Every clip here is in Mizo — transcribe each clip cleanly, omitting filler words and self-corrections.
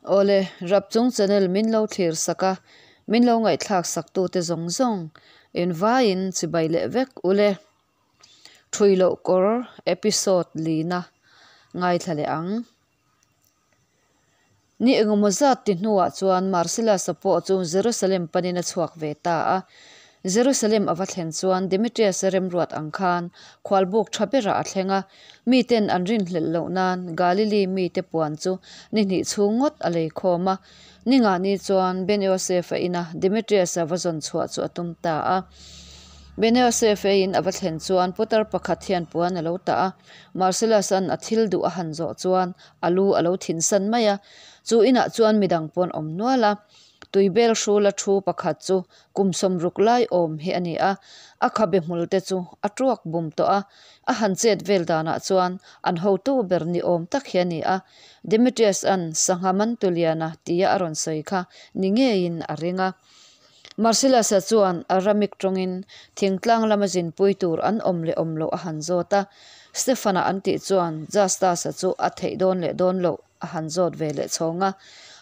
Awle, Rapchung channel min lo thlir sak a, min lo ngaihthlak sak tute zawng zawng in vaiin chibai leh vek ule. Thui loh kawr episode lina ngaithla leh ang. Ni engemaw zat ti hnuah chuan Marcellus-a pawh chu Jerusalem panin a chhuak ve ta a. Jerusalem a va thlen chuan Demetrius-a remruat ang khan khualbuk tha berah a thleng a. Miten an rinhlelh loh nan Galili mite puan chu ni hnih chhung ngawt a lei khawm a. Ni ngahni chuan Ben-Yosef-a ina Demetrius-a va zawn chhuah chu a tum ta a. Ben-Yosef-a in a va thlen chuan putar pakhat hian puan a lo tah a. Marcellus-a'n a thil duh a han zawh chuan a lu a lo thinsan mai a, chu inah chuan midang pawn awm nual a. Tuibel hrula thu pakhat chu kum sawmruk lai awm hi a ni a, a khabe hmul te chu a tuak bum tawh a, a han chet vel danah chuan an hotu ber ni awm tak hi a ni a. Demetrius-a'n sangha mantuliana tia a rawn sawi kha ni ngeiin a ring a. Marcellus-a chuan Aramik tawngin thingtlang lama zinpui tur an awm leh awm loh a han zawt a. Stefan-a an tih chuan Justus-a chu a theih dawn leh dawn loh a han zawt ve leh chhawng a.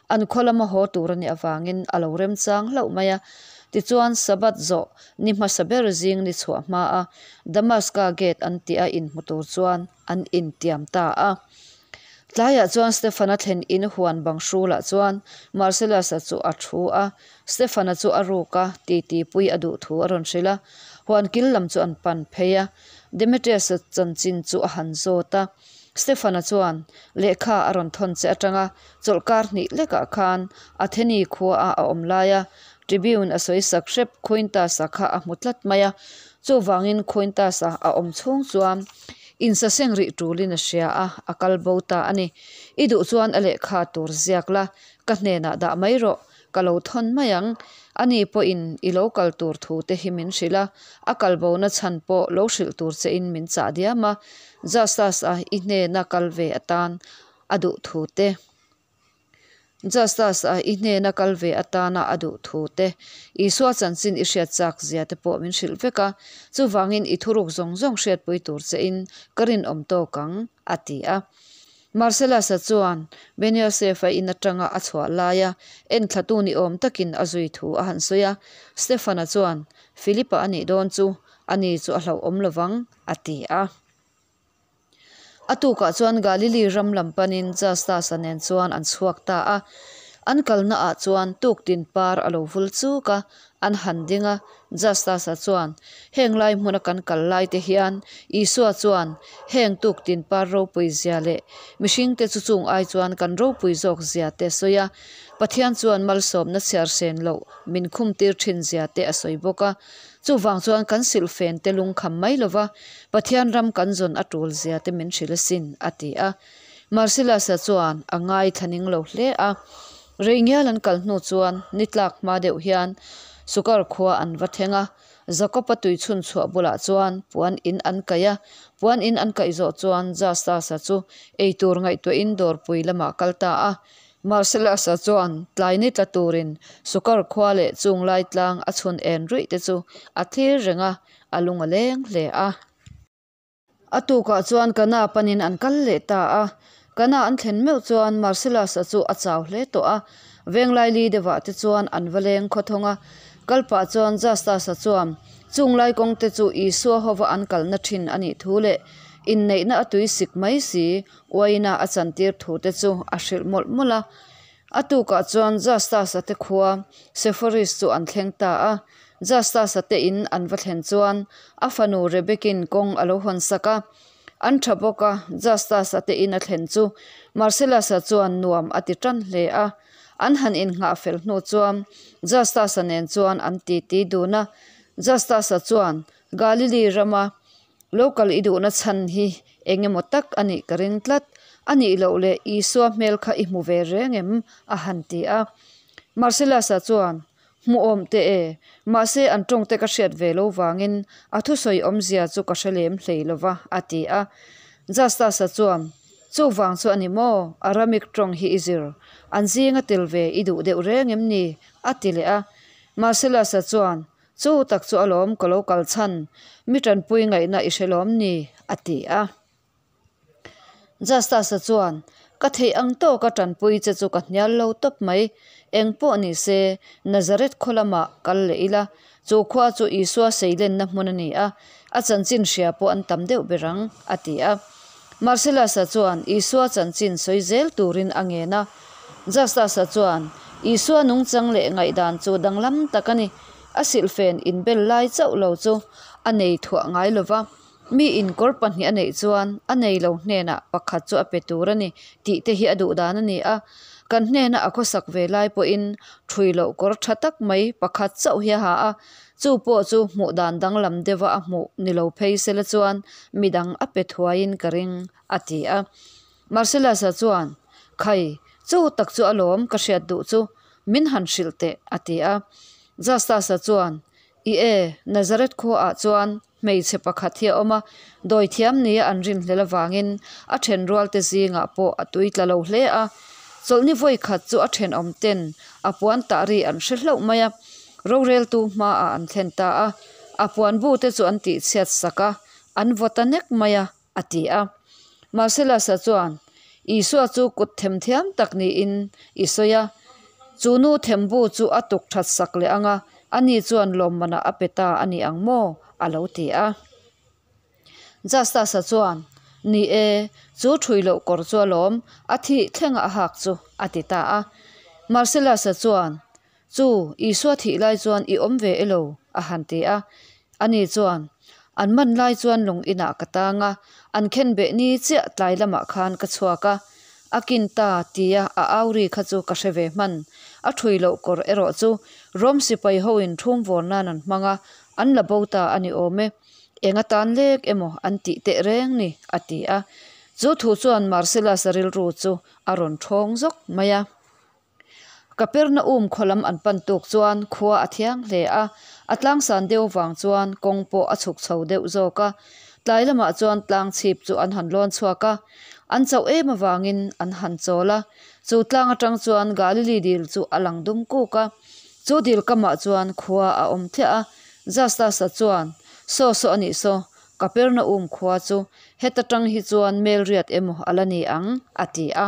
An khaw lama haw tur a nih avangin a lo remchang hlauh mai a. Tichuan Sabbath zawh ni hmasa ber zing ni chhuah hma a Damaska gate an tih a inhmu tur chuan an intiam ta a. Tlaiah chuan Stefan-a thlen in huan bang hrulah chuan Marcellus-a chu a thu a, Stefan-a chu a ruk a, titi pui a duh thu a rawn hrilh a. Huan kil lam chu an pan phei a, Demetrius-a chanchin chu a han zawt a. Stefan-a chuan lehkha a rawn thawn che atanga chawlhkar hnih lekah khan Atheni khua a a awm lai a, Tribune a sawi sak hrep Quintus-a kha a hmu tlat mai a, chuvangin Quintus-a a awm chhung chuan Insaseng rih tulin a hria a, a kal bo ta a ni. I duh chuan a lehkha tur ziak la, ka hnenah dah mai rawh, ka lo thawn mai ang. Ani pawhin i lo kal tur thu te hi min hrilh a, a kal bona chhan pawh lo hrilh tur chein min chah diam a, Justus-a i hnena kal ve atan a duh thu te. Justus-a i hnena kal ve atana a duh thu te, Isua chanchin i hriat chak zia te pawh min hrilh vek a, chuvangin i thuruk zawng zawng hriatpui tur chein ka rinawm tawk ang, a ti a. Marcellus-a chuan Ben-Yosef-a in atanga a chhuah laia enthlatu ni awm takin a zui thu a han sawi a, Stefan-a chuan, Philip-a a nih dawn chu, ani chu a hlauhawm lovang, a ti a. A tukah chuan Galili ram lam panin Justus-a nen chuan an chhuak ta a. An kalnaah chuan tuktin par a lo vul chuk a, an han ding a. Justus-a chuan, Heng lai hmuna kan kal lai te hian Isua chuan heng tuktin par ropui zia leh mihringte chu chung ai chuan kan ropui zawk zia te a sawi a. Pathian chuan malsawmna chhiar sen loh min khumtir thin zia te a sawi bawk a. Chuvang chuan kan silhfen te lungkham mai lova Pathian ram kan zawn a tul zia te min hrilh asin, a ti a. Marcellus-a chuan a ngaithla ning lo hle a. Rei ngial an kal hnu chuan ni tlak hma deuh hian Sukar khua an va thleng a. Jakob-a tui chhun chhuah bulah chuan puan in an kaih a. Puan in an kaih zawh chuan Justus-a chu eitur ngaihtuahin dawrpui lamah a kal ta a. Marcellus-a chuan tlai ni tla turin Sukar khua leh chung lai tlang a chhun en ruih te chu a thlir reng a, a lung a leng hle a. A tukah chuan Kana panin an kal leh ta a. Kana an thlen meuh chuan Marcellus-a chu a chau hle tawh a, Venglaili deuhah te chuan an va leng khawthawng a. Kal pah chuan Justus-a chuan chung lai kawng te chu Isua hova an kalna thin a nih thu leh inneihna a tui sik mai si Uaina a chantir thu te chu a hrilh mawlh mawlh a. A tukah chuan Justus-a te khua Sepphoris chu an thleng ta a. Justus-a te in an va thlen chuan a fanu Rebekin kawng a lo hawn sak a. An tha bawk a, Justus-a te in a thlen chu Marcellus-a chuan nuam a ti tan hle a. An han innghah fel hnu chuan Justus-a nen chuan an titi dun a. Justus-a chuan Galilee rama Local i duhna chhan hi eng emaw tak a nih ka ring tlat. A nih loh leh Isua hmel kha i hmu ve reng em? a han ti a. Marcellus-a chuan, Hmuhawm teh e, mahse an tawngte ka hriat ve lo vangin a thusawi awmzia chu ka hre lem hlei lo va, a ti a. Justus-a chuan, Chuvang chu a ni maw? Aramik tawng hi i zir. An zinga tel ve i duh deuh reng em ni? a ti leh a. Marcellus-a chuan, Chu tak chu alawm ka lo kal chhan, mi tanpui ngaihna i hre lawm ni? a ti a. Justus-a chuan, Ka theih ang tawka tanpui che chu ka hnial lo tawp mai. Eng pawh ni se, Nazareth khaw lamah kal leh ila, chu khua chu Isua seilenna hmun a ni a, a chanchin hria pawh an tam deuh ber ang, a ti a. Marcellus-a chuan Isua chanchin sawi zel turin a ngen a. Justus-a chuan, Isua nungchang leh ngaihdan chu danglam tak a ni. A silhfen inbel lai chauh lo chu a nei thuah ngai lo va. Mi inkawr pahnih a neih chuan a nei lo hnenah pakhat chu a pe tur a ni tih te hi a duh dan a ni a. Kan hnena a khawsak ve lai pawhin ṭhui loh kawr ṭha tak mai pakhat chauh hi a ha a, chu pawh chu hmuh dan danglam deuha a hmuh ni lo phei sela chuan midang a pe thuaiin ka ring, a ti a. Marcellus-a chuan, Khai, chu tak chu alawm ka hriat duh chu, min han hrilh teh, a ti a. Justus-a chuan, I e, Nazareth khuaah chuan hmeichhe pakhat hi a awm a, dawithiam nia an rinhlel avangin a thenrualte zingah pawh a tui tla lo hle a. Chawlhni vawi khat chu a thenawm ten a puan tah ri an hre hlauh mai a, roreltu hmaah an thlen ta a. A puan bu te chu an tihchhiat sak a, an vaw ta nek mai a, a ti a. Marcellus-a chuan, Isua chu kut themthiam tak niin i sawi a, chu nu thembu chu a tuk that sak leh ang a, ani chuan lawmmanah a pe ta a ni ang maw? a lo ti a. Justus-a chuan, Ni e, chu ṭhui loh kawr chu alawm, a thih thlenga a hak chu, a ti ta a. Marcellus-a chuan, Chu, Isua thih lai chuan i awm ve elo? a han ti a. Ani chuan, An man lai chuan lung inah ka tang a, an khen beh ni chiah tlai lamah khan ka chhuak a. A kin ta tia a au ri kha chu ka hre ve hman. A ṭhui loh kawr erawh chu Rom sipai hoin ṭhum vawr nan an hmang a, an la bo ta a ni awm e. Eng atan lek emaw an tih teh reng ni, a ti a. Chu thu chuan Marcellus-a rilru chu a rawn ṭhawng zawk mai a. Kapernaum khaw lam an pan tuk chuan khua a thiang hle a, a tlangsan deuh vang chuan kawng pawh a chhuk chho deuh zawk a. Tlai lamah chuan tlang chhip chu an han lawn chhuak a, an chauh em avangin an han chawl a. Chu tlang atang chuan Galili dil chu a lang dum kuk a, chu dil kamah chuan khua a awm thliah a. Justus-a chuan, Saw saw a nih saw, Kapernaum khua chu heta tang hi chuan melriat emaw a la ni ang, a ti a.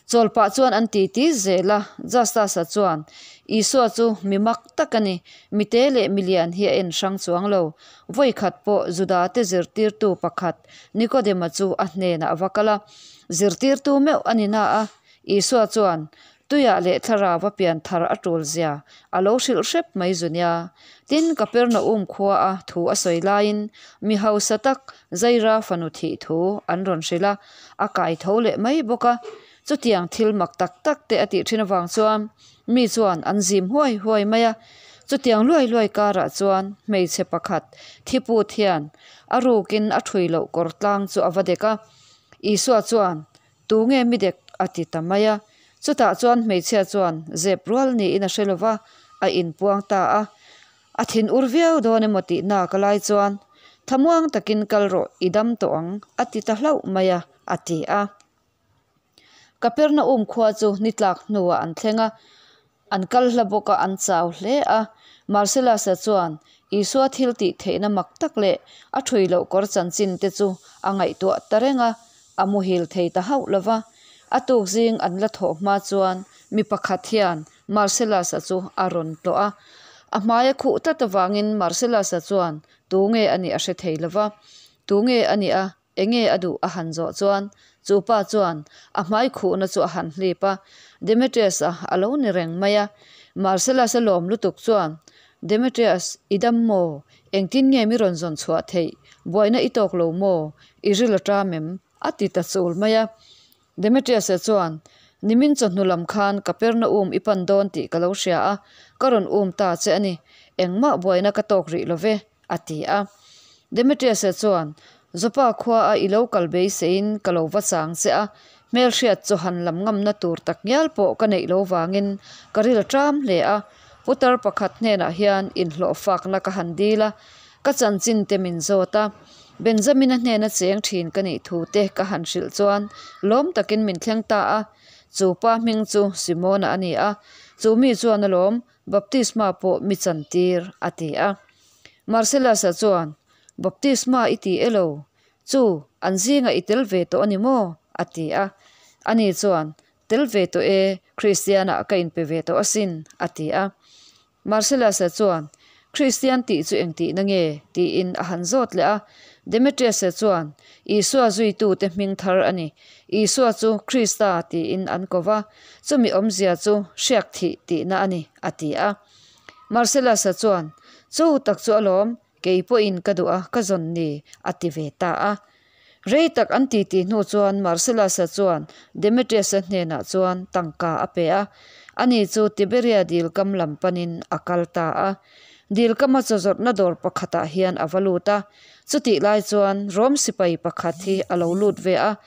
Chawlpah chuan an ti ti zel a, Justus-a chuan, Isua chu mi mak tak a ni, mite leh milian hi a en hrang chuang lo. Vawi khat pawh Juda-te zirtirtu pakhat Nikodema chu a hnenah a va kal a, zirtirtu meuh a ni na a, Isua chuan, Tuiah leh thlarau a pian thar a tul zia a lo hrilh hrep mai zu nia. Tin, Kapernaum khua a thu a sawi laiin mi hausa tak Zaira fanu thih thu an rawn hrilh a, a kai tho leh mai bawk a. Chutiang thil mak tak tak te a tih thin avang chuan mi chuan an zim huai huai mai a. Chutiang luai luai karah chuan hmeichhe pakhat thiput hian a rukin a ṭhui loh kawr tlang chu a va dek a. Isua chuan Tunge mi dek? a ti ta mai a. Chutah chuan hmeichhia chuan zep rual niin a hre lo va, a inpuang ta a. A thin ur viau dawn emaw tih nak a lai chuan, Thamuang takin kal rawh, i dam tawh ang, a ti ta hlauh mai a, a ti a. Kapernaum khua chu ni tlak hnuah an thleng a. An kal hla bawk a, an chau hle a. Marcellus-a chuan Isua thil tih theihna mak tak leh a ṭhui loh kawr chanchin te chu a ngaihtuah ta reng a, a muhil thei ta hauh lo va. A tuk zing an la thawh hma chuan mi pakhat hian Marcellus-a chu a rawn tlawh a. A hmai a khuh tlat avangin Marcellus-a chuan tu nge a nih a hre thei lo va. Tu nge a nih a? Enge a duh a han zawh chuan chu pa chuan a hmai khuhna chu a han hlip a, Demetrius-a a lo ni reng mai a. Marcellus-a lawm lutuk chuan, Demetrius, i dam maw? Engtin nge mi rawn zawn chhuah theih? Buaina i tawk lo maw? I ril a ṭam em? a ti ta chul mai a. Demetrius-a chuan, Nimin chawhnu lam khan Kapernaum i pan dawn tih ka lo hria a, ka rawn um ta che a ni. Engmah buaina ka tawk rih lo ve. a ti a. Demetrius-a chuan, Joppa khua a i lo kal beiseiin ka lo va chang che a, hmelhriat chu han lam ngamna tur tak ngial pawh ka neih lo vangin ka ril a ṭam hle a, putar pakhat hnenah hian inhlawh fakna ka han dil a, ka chanchin te min zawt a. Benjamin-a hnena cheng ṭhin ka nih thu te ka han hrilh chuan lawm takin min thleng ta a, chu pa hming chu Simona a ni a, chu mi chuan alawm Baptisma pawh mi chantir, a ti a. Marcellus-a chuan, Baptisma i ti elo? Chu, an zingah i tel ve tawh a ni maw? a ti a. Ani chuan, Tel ve tawh e, Kristianah ka inpe ve tawh asin, a ti a. Marcellus-a chuan, Kristian tih chu engtihna nge? tiin a han zawt leh a. Demetrius-a chuan, Isua zuitute hming thar a ni. Isua chu Krista tiin an ko va, chumi awmzia chu hriak thih tihna a ni, a ti a. Marcellus-a chuan, Chu tak chu alawm, kei pawhin ka duh a, ka zawn ni, a ti ve ta a. Rei tak an titi hnu chuan Marcellus-a chuan Demetrius-a hnenah chuan tangka a pe a, ani chu Tiberia dil kam lam panin a kal ta a. Dil kama chaw zawrhna dawr pakhatah hian a va lut a, chutih lai chuan Rom sipai pakhat hi a lo lut ve a.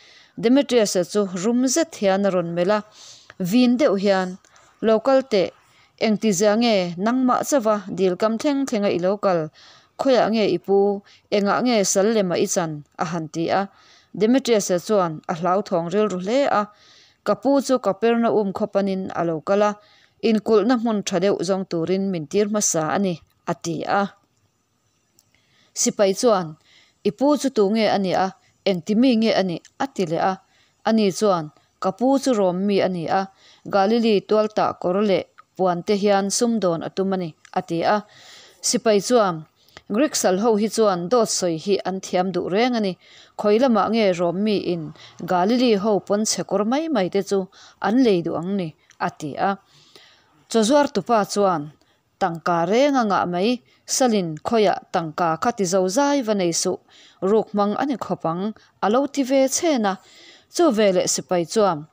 Demetrius-a chu rum zet hian a rawn melh a, vin deuh hian, Lo kal teh, Engtizia nge nangmah chauva dil kam thleng thlenga i lo kal? Khawiah nge i pu? Engah nge sal lema i chan? a han ti a. Demetrius-a chuan a hlauthawng rilru hle a. Ka pu chu Kapernaum khaw panin a lo kal a, inkulhna hmun tha deuh zawng turin min tir hmasa a ni, a ti a. Sipai chuan, I pu chu tu nge a nih a? Engti mi nge a nih? a ti leh a. Ani chuan, Ka pu chu Rom mi a ni a, Galili tualtah kawr leh puan te hian sumdawn a tum a ni, a ti a. Sipai chuan, Greek sal ho hi chuan dawt sawi hi an thiam duh reng a ni. Khawi lamah nge Rom mi in Galili ho pawn chhe kawr mai mai te chu an lei duh ang ni? a ti a. Chawzuar tupa chuan, Tangka reng a ngah mai, Salin khawiah tangka kha ti zo zai va nei suh, ruk hmang a ni khawp ang, a lo ti ve chhen a. Chu veleh sipai chuan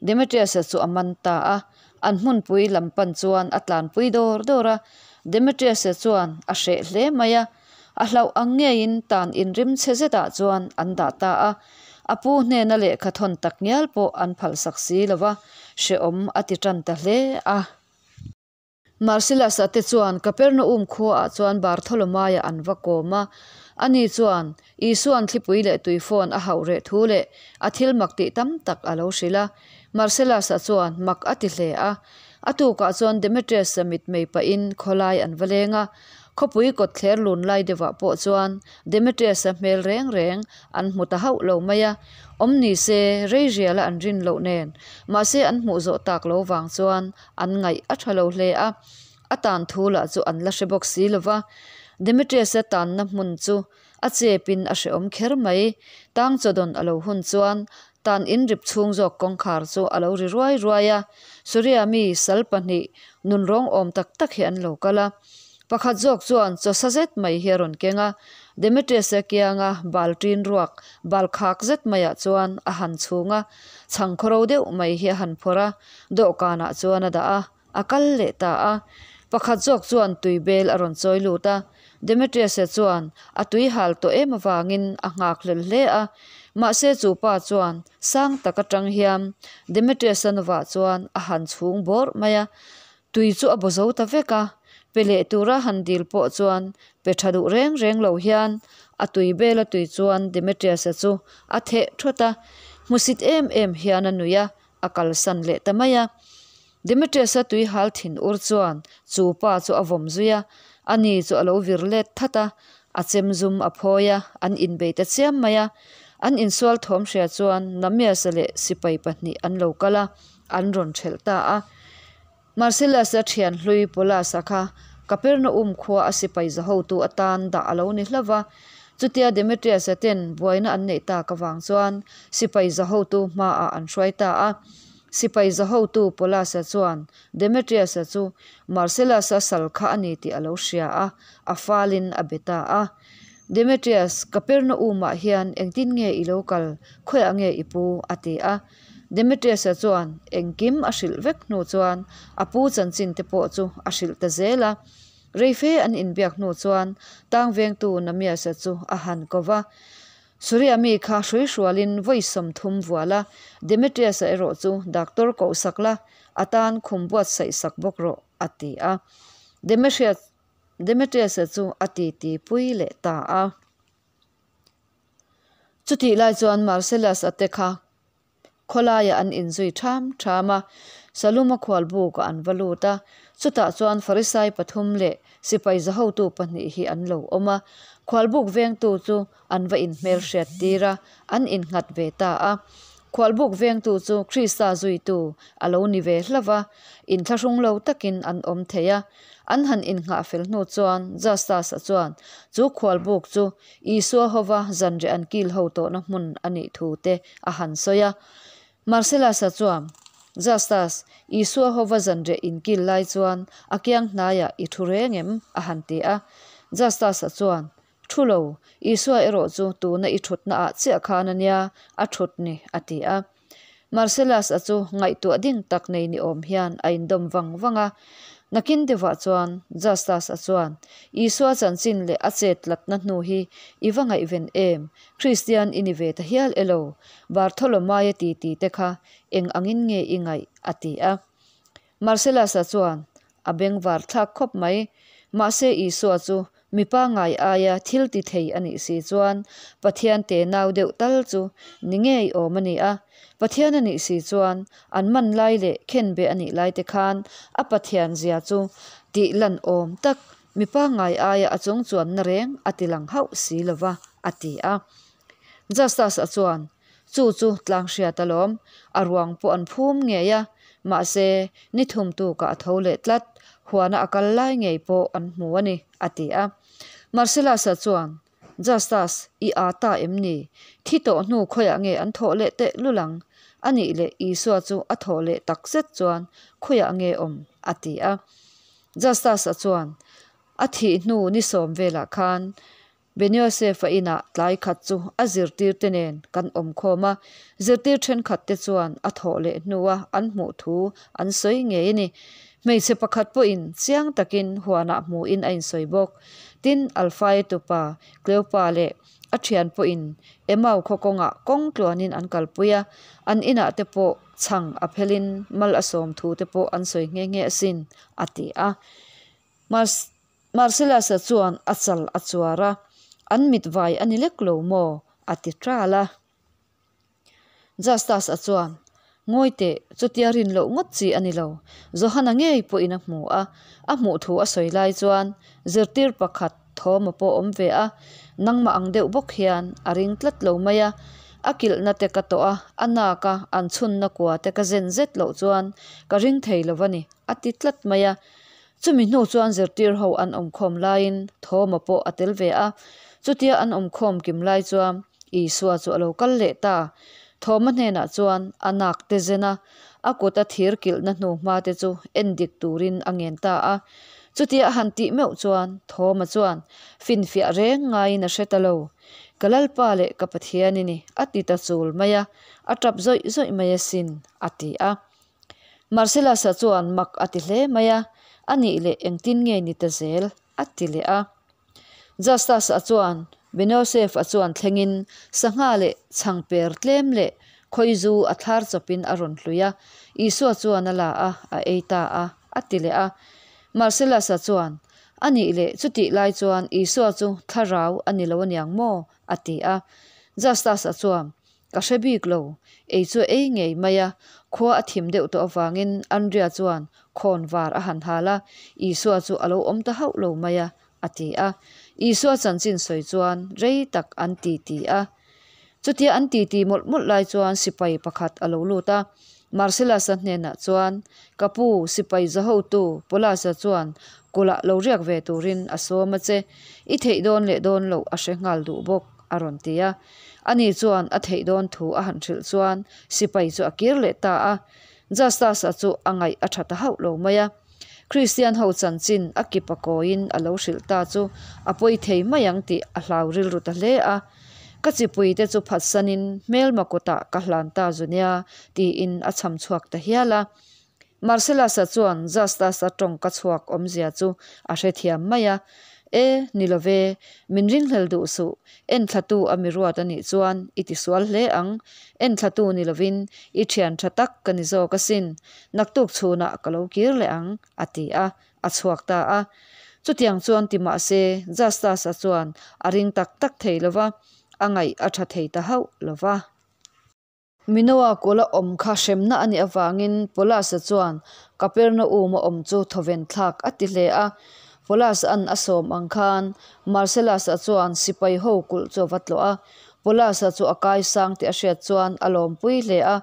Demetrius-a chu a man ta a, an hmunpui lam pan chuan a tlanpui dawr dawr a. Demetrius-a chuan a hreh hle mai a, a hlauh ang ngeiin tan inrim chhe zetah chuan an dah ta a. A pu hnena lehkha thawn tak ngial pawh an phalsak si lo va, hrehawm a ti tan ta hle a. Marcellus-a te chuan Kapernaum khuaah chuan Bartholomaia an va kawm a. Ani chuan Isua'n thlipui leh tuifawn a hauh reh thu leh a thil mak tih tam tak a lo hrilh a. Marcellus-a chuan mak a ti hle a. A tukah chuan Demetrius-a mitmei pahin khawlai an va leng a. Khawpui kawtthler lun lai deuhah pawh chuan Demetrius-a hmel reng reng an hmu ta hauh lo mai a. Awm ni se, rei riala an rin loh nen, mahse an hmuh zawh tak lo vang chuan An ngaih a tha lo hle a, a tan thu lah chu an la hre bawk si lo va. Demetrius-a tanna hmun chu a chepin a hrehawm kher mai. Tang chawdawn a lo hun chuan tan inrip chhung zawk kawngkhar chu a lo ri ruai ruai a. Suria mi sal pahnih nunrawng awm tak tak hi an lo kal a. Pakhat zawk chuan chaw sa zet mai hi a rawn keng a, Demetrius-a kianga bal ṭin ruak bal khak zet maiah chuan a han chhung a, chhang khawro deuh mai hi a han phawrh a, dawhkanah chuan a dah a, a kal leh ta a. Pakhat zawk chuan tui bel a rawn chawi lut a, Demetrius-a chuan a tui hal tawh em avangin a nghak hlel hle a, mahse chu pa chuan sang tak atang hian Demetrius-a nuvah chuan a han chhung bawrh mai a, Tui chu a baw zo ta vek a, pe leh tura han dil pawh chuan pe tha duh reng reng lo hian a tui bela tui chuan Demetrius-a chu a theh thawt a, hmusit em em hian a nui a, a kalsan leh ta mai a. Demetrius-a tui hal thin ur chuan chu pa chu a vawm zui a, ani chu a lo vir let that a, a chem zum a phawi a, an inbei ta chiam mai a. An insual thawm hria chuan Namias-a leh sipai pahnih an lo kal a, an rawn ṭhelh ta a. Marcellus-a ṭhian hlui Paulus-a kha Kapernaum khua a sipai zahotu atan dah a lo ni hlauh va. Chutia Demetrius-a ten buaina an neih tak avang chuan sipai zahotu hmaah an hruai ta a. Sipai zahotu Paulus-a chuan Demetrius-a chu Marcellus-a sal kha a ni tih a lo hria a, a falin a be ta a. Demetrius, Kapernaum-ah hian engtin nge i lo kal? Khawiah nge i pu? a ti a. Demetrius-a chuan engkim a hrilh vek hnu chuan a pu chanchin te pawh chu a hrilh ta zel a. Reife an inbiak hnu chuan tang vengtu Namias-a chu a han ko va. Suria mi kha hrui hrualin vawi 30 vual a, Demetrius-a erawh chu doctor koh sak la, a tan khum buatsaih sak bawk rawh, a ti a. Demetrius-a chu a titi pui leh ta a. Chutih lai chuan Marcellus-a te kha khawlaiah an inzui ṭham ṭham a, Saluma khualbukah an va lut a. Chutah chuan Farisai pathum leh sipai zahotu pahnih hi an lo awm a. Khualbuk vengtu chu an va inhmelhriat tir a, an innghat ve ta a. Khualbuk vengtu chu Krista zuitu a lo ni ve hlauh va, inthlahrung lo takin an awm thei a. An han innghah fel hnu chuan Justus-a chuan chu khualbuk chu Isua hova zanriah an kil ho tawhna hmun a nih thu te a han sawi a. Marcellus-a chuan, Justus, Isua hova zanriah in kil lai chuan a kiang hnaiah i thu reng em? a han ti a. Justus-a chuan, Thu lo, Isua erawh chu tuna i thutna ah chiah khan a nia a thut ni, a ti a. Marcellus-a chu ngaihtuah ding tak nei ni awm hian a indawm vang vang a. Nakin deuhah chuan Justus-a chuan, Isua chanchin leh a chet tlatna hnu hi i va ngaihven em? Kristian i ni ve ta hial elo? Bartholomaia titi te kha eng angin nge i ngaih? a ti a. Marcellus-a chuan, A bengvar thlak khawp mai. Mahse Isua chu mi pangngai aia thil ti thei a nih si chuan Pathian te nau deuh tal chu ni ngei awm a ni a. Pathian a nih si chuan an man lai leh khenbe a nih lai te khan a Pathian zia chu tih lan awm tak mi pangngai aia a chung chuanna reng a ti lang hauh si lova, a ti a. Justus-a chuan, Chu chu tlang hriat alawm, a ruang pawh an phum ngei a, mahse ni thum tukah a tho leh tlat, huana a kal lai ngei pawh an hmu a ni, a ti a. Marcellus-a chuan, Justus, i â ta em ni? Thi tawh hnu khawiah nge an thawh leh teh lul ang? A nih leh Isua chu a thawh leh tak zet chuan khawiah nge awm? a ti a. Justus-a chuan, A thih hnu ni sawm velah khan Benyosefa inah tlai khat chu a zirtirte nen kan awm khawm a, zirtir thenkhatte chuan a thawh leh hnua an hmuh thu an sawi ngei a ni. Hmeichhe pakhat pawhin chiang takin huanah hmuhin a insawi bawk. Tin, Alfaia tupa Cleopa leh a thian pawhin Emau khaw kawngah kawng tluanin an kalpui a, an inah te pawh chhang a phelin mal a sawm thu te pawh an sawi nghe nghe asin, a ti a. Marcellus-a chuan a chal a chuar a, An mit vai a ni lek lo maw? a ti ṭal a. Justus-a chuan, Ngawi teh, chutia rin loh ngawt chi a ni lo. Johanna ngei pawhin a hmu a, a hmuh thu a sawi lai chuan zirtir pakhat thawm a pawh awm ve a, nangmah ang deuh bawk hian a ring tlat lo mai a. A kilhna te ka tawh a, a nak a, an chhunna kua te ka zen zet loh chuan ka ring thei lo a ni, a ti tlat mai a. Chumi hnu chuan zirtir ho an awmkhawm laiin Thawma pawh a tel ve a. Chutia an awmkhawm kim lai chuan Isua chu a lo kal leh ta. Thawma hnenah chuan a nak te zen a, a kut a thir kilhna hnu hma te chu en dik turin a ngen ta a. Chutia a han tih meuh chuan Thawma chuan finfiah reng ngaiin a hre ta lo. Ka Lalpa leh ka Pathian i ni, a ti ta chul mai a, a tap zawih zawih mai asin, a ti a. Marcellus-a chuan mak a ti hle mai a, A nih leh engtin nge ni ta zel? a ti leh a. Justus-a chuan Beniosefa chuan thlengin sangha leh chhangper tlem leh khawizu a thlar chawpin a rawn hlui a, Isua chuan a la a, a ei ta a, a ti leh a. Marcellus-a chuan, A nih leh chutih lai chuan Isua chu thlarau a ni lo aniang maw? a ti a. Justus-a chuan, Ka hre bik lo, ei chu ei ngei mai a, khua a thim deuh tawh avangin Andrea chuan khawn var a han hal a, Isua chu a lo awm ta hauh lo mai a, a ti a. Isua chanchin sawi chuan rei tak an ti ti a. Chutia an ti ti mawlh mawlh lai chuan sipai pakhat a lo lut a, Marcellus-a hnenah chuan, Ka pu, sipai zahotu Paulus-a chuan kulh-ah lo riak ve turin a sawm a che, i theih dawn leh dawn loh a hre nghal duh bawk, a rawn ti a. Ani chuan a theih dawn thu a han hrilh chuan sipai chu a kir leh ta a. Justus-a chu a ngaih a tha ta hauh lo mai a. Kristian ho chanchin a kip a kawiin a lo hrilh ta chu a pawi thei mai ang tih a hlau rilru ta hle a. Ka chipuite chu phatsanin hmelma kutah ka hlan ta zu nia tiin a chham chhuak ta hial a. Marcellus-a chuan Justus-a tawngka chhuak awmzia chu a hrethiam mai a, E, ni lo ve, min ringhlel duh suh, enthlatu a mi ruat a nih chuan i tisual hle ang, enthlatu ni lovin i thian tha tak ka ni zawk asin, naktuk chhunah ka lo kir leh ang, a ti a, a chhuak ta a. Chutiang chuan ti mah se, Justus-a chuan a ring tak tak thei lo va, a ngaih a tha thei ta hauh lo va. Minoa kula awm kha hremna a nih avangin Paulus-a chuan Kapernaum-a awm chu thawven thlak a ti hle a. Paulus-a'n a sawm ang khan Marcellus-a chuan sipai ho kulh chu a va tlawh a. Paulus-a chu a kaisang tih a hriat chuan a lawmpui hle a.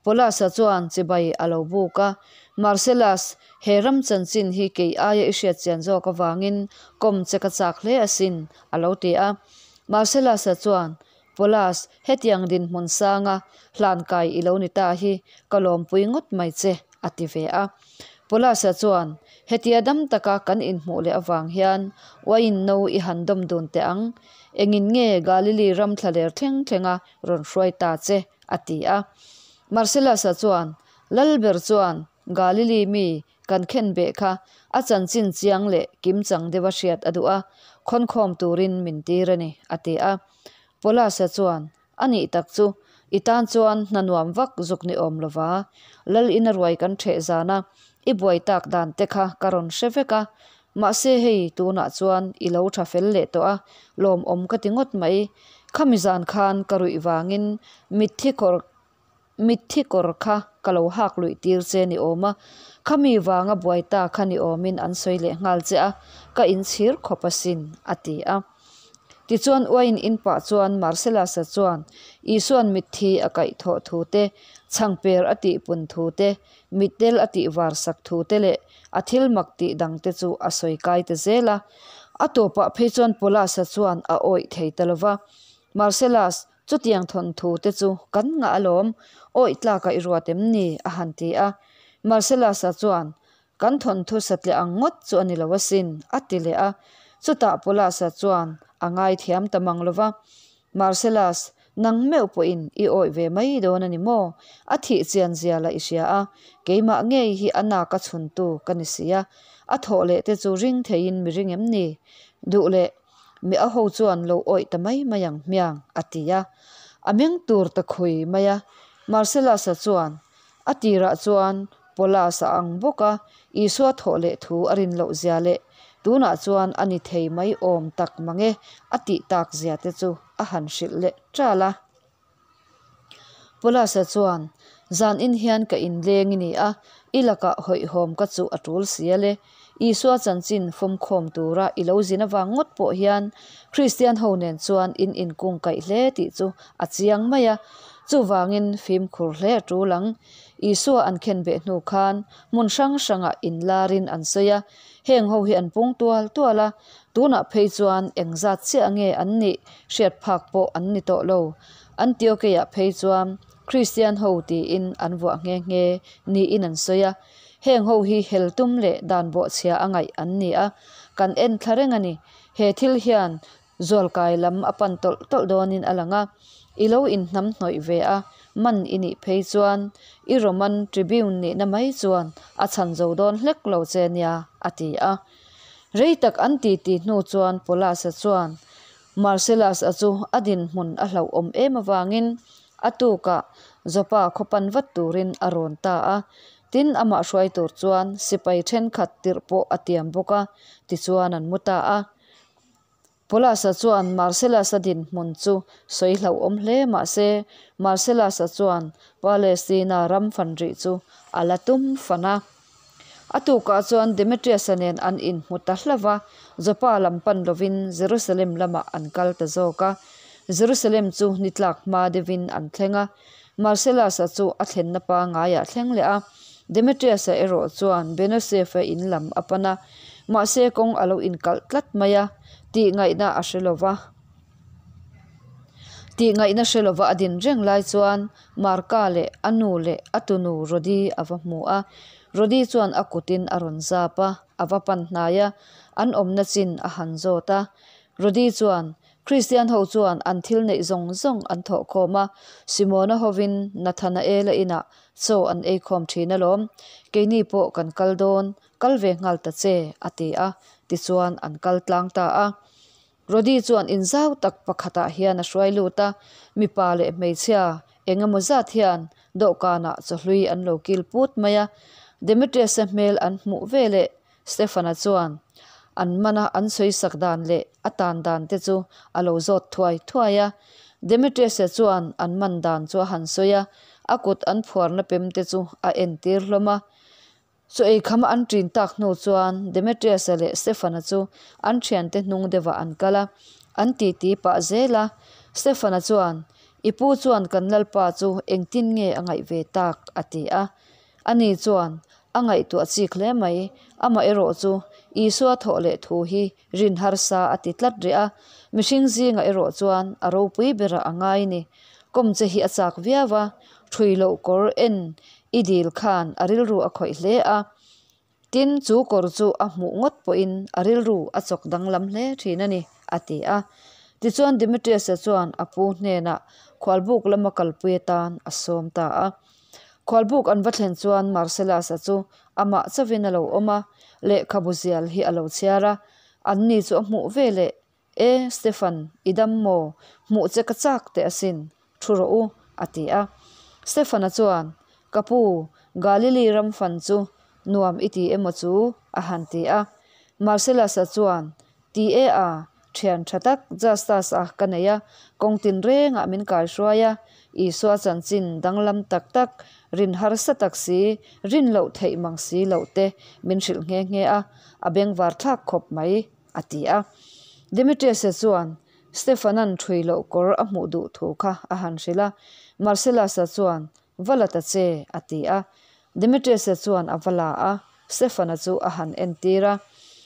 Paulus-a chuan chibai a lo buk a, Marcellus, he ram chanchin hi kei aia i hriat chian zawk avangin kawm che ka chak hle asin, a lo ti a. Marcellus-a chuan, Paulus, hetiang dinhmun sanga hlankai i lo ni ta hi ka lawmpui ngawt mai che, a ti ve a. Paulus-a chuan, Hetia dam taka kan inhmuh leh avang hian uaiin no i han dawm dun teh ang. Engin nge Galili ram thlaler thleng thlenga rawn hruai ta che? a ti a. Marcellus-a chuan, Lalber chuan Galili mi kan khen beh kha a chanchin chiang leh kimchang deuha hriat a duh a, khawnkhawm turin min tir a ni, a ti a. Paulus-a chuan, A nih tak chu, i tan chuan hna nuam vak zuk ni awm lova, Lal ina ruai kan ṭheh zana i buai tak dan te kha ka rawn hre vek a, mahse hei tunah chuan i lo ṭha fel leh tawh a, lawmawm ka ti ngawt mai. Khami zan khan ka ruih vangin mitthi kawr Mitthi kawr kha ka lo hak luih tir che ni awm a, khami vanga buai ta kha ni awmin an sawi leh nghal che a, ka inchhir khawp asin, a ti a. Tichuan uaiin in pah chuan Marcellus-a chuan Isua'n mitthi a kaih thawh thu te, chhangper a tih pun thu te, mitdel a tih var sak thu te leh a thil mak tih dang te chu a sawi kai ta zel a. A tawpah phei chuan Paulus-a chuan a awih thei ta lo va, Marcellus, Chutiang thawnthu te chu kan ngah alawm, awih tlaka i ruat em ni? a han ti a. Marcellus-a chuan, Kan thawnthu satliah ang ngawt chu a ni lo asin, a ti leh a. Chutah Paulus-a chuan a ngaithiam ta mang lo va, Marcellus, nang meuh pawhin i awih ve mai dawn a ni maw? A thih chian zia lah i hria a, keimah ngei hi a naka chhuntu ka ni si a, a thawh leh te chu ring theiin mi ring em ni? Duh leh. Mi a ho chuan lo awih ta mai mai ang hmiang, a ti a. A meng tur ta khui mai a. Marcellus-a chuan, A tirah chuan Paulus-a ang bawk a, Isua thawh leh thu a rin loh zia leh tunah chuan a ni thei mai awm tak mang e a tih tak zia te chu a han hrilh leh ṭal a. Paulus-a chuan, Zan in hian ka inleng i ni a, i lakah hawihhawm ka chuh a tul si a le. Isua chanchin fawmkhawm tura i lo zin avang ngawt pawh hian Kristian ho nen chuan in inkung kaih hle tih chu a chiang mai a. Chuvangin fimkhur hle a tul ang. Isua an khenbeh hnu khan hmun hrang hrangah inlarin an sawi a, heng ho hi an pung tual tual a, Tunah phei chuan engzat chiah nge an nih hriat phak pawh an ni tawh lo. Antiokeiah phei chuan Kristian ho tiin an vuah nghe nghe niin an sawi a. Heng ho hi hel tum leh dan bawhchhia a ngaih an ni a, kan en thla reng a ni. He thil hian zualkai lam a pan tawlh tawlh dawnin a lang a. I lo inhnam hnawih ve a, man i nih phei chuan i Roman Tribune nihna mai chuan a chhan zo dawn hlek lo che nia, a ti a. Rei tak an titi hnu chuan Paulus-a chuan Marcellus-a chu a dinhmun a hlauhawm em avangin a tukah Joppa khaw pan vat turin a rawn ta a. Tin, amah hruai tur chuan sipai thenkhat tirh pawh a tiam bawk a, tichuan an mu ta a. Paulus-a chuan Marcellus-a dinhmun chu sawi hlauhawm hle mah se, Marcellus-a chuan Palestina ram fan rih chu a la tum fan a. A tukah chuan Demetrius-a nen an inhmu ta hlauh va, Joppa lam pan lovin Jerusalem lamah an kal ta zawk a. Jerusalem chu ni tlak hma deuhin an thleng a, Marcellus-a chu a thlenna pangaiah thleng leh a, Demetrius-a erawh chuan Benosef-a in lam a pan a, mahse kawng a lo inkalh tlat mai a, tih ngaihna a hre lo va. Tih ngaihna hre lova a din reng lai chuan Marka leh a nu leh a tunu Rodi a va hmu a, Rodi chuan a kutin a rawn zap a, a va pan hnai a, an awmna chin a han zawt a. Rodi chuan Kristian ho chuan an thil neih zawng zawng an thawh khawm a, Simona hovin Nathanaela inah chaw an ei khawm thin alawm, keini pawh kan kal dawn, kal ve nghal ta che, a ti a, tichuan an kal tlang ta a. Rodi chuan inzau tak pakhatah hian a hruai lut a, mipa leh hmeichhia eng emaw zat hian dawhkanah chawhlui an lo kil put mai a, Demetrius-a hmel an hmuh veleh Stefan-a chuan an mana an sawisak dan leh a tan dan te chu a lo zawt thuai thuai a. Demetrius-a chuan an man dan chu a han sawi a, a kut an phuarna pem te chu a entir hlawm a. Chaw ei khama an ṭin tak hnu chuan Demetrius-a leh Stefan-a chu an ṭhiante hnung deuhah an kal a. An titi pah zel a. Stefana chuan, I pu chuan kan Lalpa chu engtin nge a ngaih ve tak? a ti a. Ani chuan, A ngaihtuah chik hle mai, amaherawhchu Isua thawh leh thu hi rin harsa a ti tlat rih a, mihring zingah erawh chuan a ropui berah a ngai ni. Kawm che hi a chak viau a, ṭhui loh kawr en i dil khan a rilru a khawih hle a. Tin, chu kawr chu a hmuh ngawt pawhin a rilru a chawk danglam hle thin a ni, a ti a. Tichuan Demetrius-a chuan a pu hnenah khualbuk lama kalpui atan a sawm ta a. Khualbuk an va thlen chuan Marcellus-a chu amah chauhin a lo awm a, lehkhabu zial hi a lo chhiar a. Anni chu a hmuh ve leh, E, Stefan, i dam maw? Hmuh che ka chak teh asin, thu rawh u, a ti a. Stefan-a chuan, Ka pu, Galili ram fan chu nuam i ti emaw chu? a han ti a. Marcellus-a chuan, Ti e a, thian tha tak Justus-a ka nei a, kawng tinrengah min kaihruai a, Isua chanchin danglam tak tak, rin harsa tak si, rin loh theih mang si loh te min hrilh nghe nghe a, a bengvar thlak khawp mai, a ti a. Demetrius-a chuan, Stefan-a'n ṭhui loh kawr a hmuh duh thu kha a han hrilh a, Marcellus-a chuan, Va la ta che, a ti a. Demetrius-a chuan a va la a, Stefan-a chu a han entir a.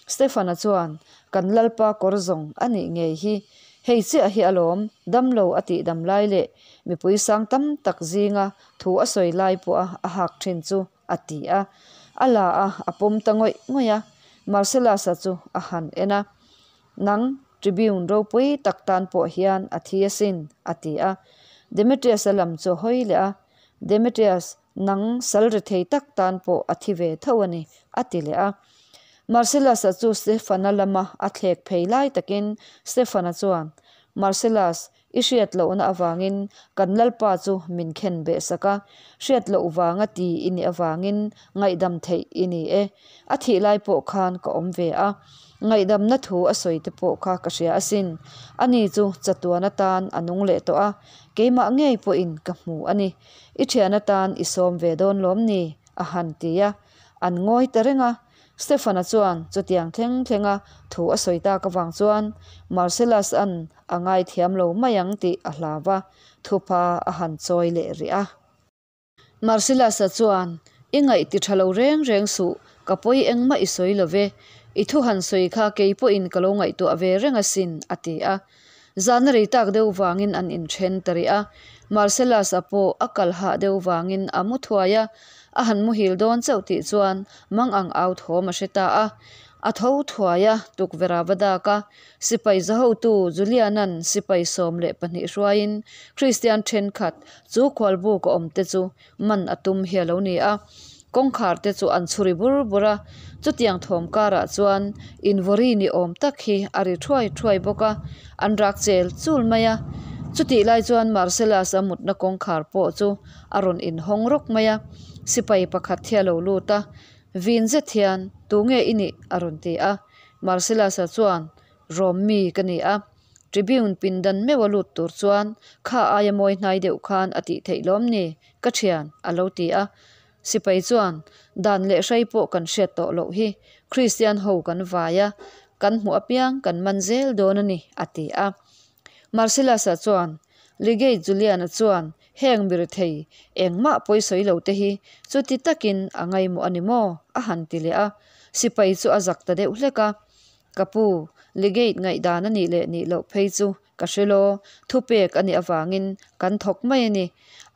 Stefan-a chuan, Kan Lalpa kawr zawng a nih ngei hi. Hei chiah hi alawm, damlo a tih dam lai leh mipui sang tam tak zinga thu a sawi lai pawha a hak thin chu, a ti a. A la a, a pawm ta ngawih ngawih a. Marcellus-a chu a han en a. Nang, Tribune ropui tak tan pawh hian a thi asin, a ti a. Demetrius-a lam chu a hawi leh a, Demetrius, nang sal ri thei tak tan pawh a thi ve tho a ni, a ti leh a. Marcellus-a chu Stefana lama a thlek phei lai takin Stefana chuan, Marcellus, I hriat lohna avangin kan Lalpa chu min khen beh sak a, hriat loh vanga ti i nih avangin ngaihdam theih i ni e. A thih lai pawh khan ka awm ve a, ngaihdamna thu a sawi te pawh kha ka hria asin. Ani chu chatuan atan a nung leh tawh a, keimah ngei pawhin ka hmu a ni. I thian atan i sawm ve dawn lawm ni? a han ti a, an ngawi ta reng a. Stefan-a chuan chutiang thleng thlenga thu a sawi tak avang chuan Marcellus-a'n a ngaithiam lo mai ang tih a hlau va, thupa a han chawi leh rih a. Marcellus-a chuan, I ngaih ti tha lo reng reng suh, ka pawi engmah i sawi lo ve. I thu han sawi kha kei pawhin ka lo ngaihtuah ve reng asin, a ti a. Zahna rei tak deuh vangin an inthen ta rih a, Marcellus-a pawh a kal hah deuh vangin a mu thuai a, a han muhil dawn chauh tih chuan mang ang au thawm a hre ta a. A tho thuai a, tukverh a va dak a, sipai zahotu Julian-a'n sipai 12 hruaiin Kristian thenkhat chu khualbuk a awm te chu man a tum hi a lo ni a, kawngkhar te chu an chhuri bur bur a, chutiang thawm karah chuan invawri ni awm tak hi a ri thuai thuai bawk a, an rak chel chul mai a. Chutih lai chuan Marcellus a mutna kawngkhar pawh chu a rawn inhawng rawk mai a, sipai pakhat hi a lo lut a, vin zet hian, Tunge i nih? a rawn ti a, Marcellus-a chuan, Rawm mi ka ni a. Tribune pindan meuh a lut tur chuan kha aia mawi hnai deuh khan a tih theih lawm ni, ka thian, a lo ti a. Sipai chuan, Dan leh hrei pawh kan hriat tawh loh hi, Kristian ho kan vai a, kan hmuh apiang kan man zel dawn a ni, a ti a. Marcellus-a chuan, Legate Julian-a chuan heng mirethei engmah pawisawi lo te hi chuti takin a ngaimawh a ni maw? a han ti leh a. Sipai chu a zak ta deuh hlek a. Ka pu, Legate ngaihdan a nih leh nih loh phei chu ka hre law, thupek a nih avangin kan thawk mai a ni.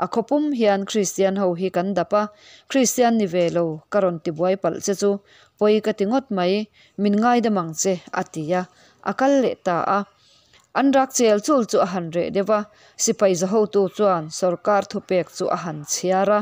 A khawpum hian Kristian ho hi kan dap a, Kristian ni ve lo ka rawn ti buai palh che chu pawi ka ti ngawt mai, min ngaidam ang che a ti a, a kal leh ta a. An rak chel chul chu a han reh deuh a, sipai zahotu chuan sawrkar thupek chu a han chhiar a.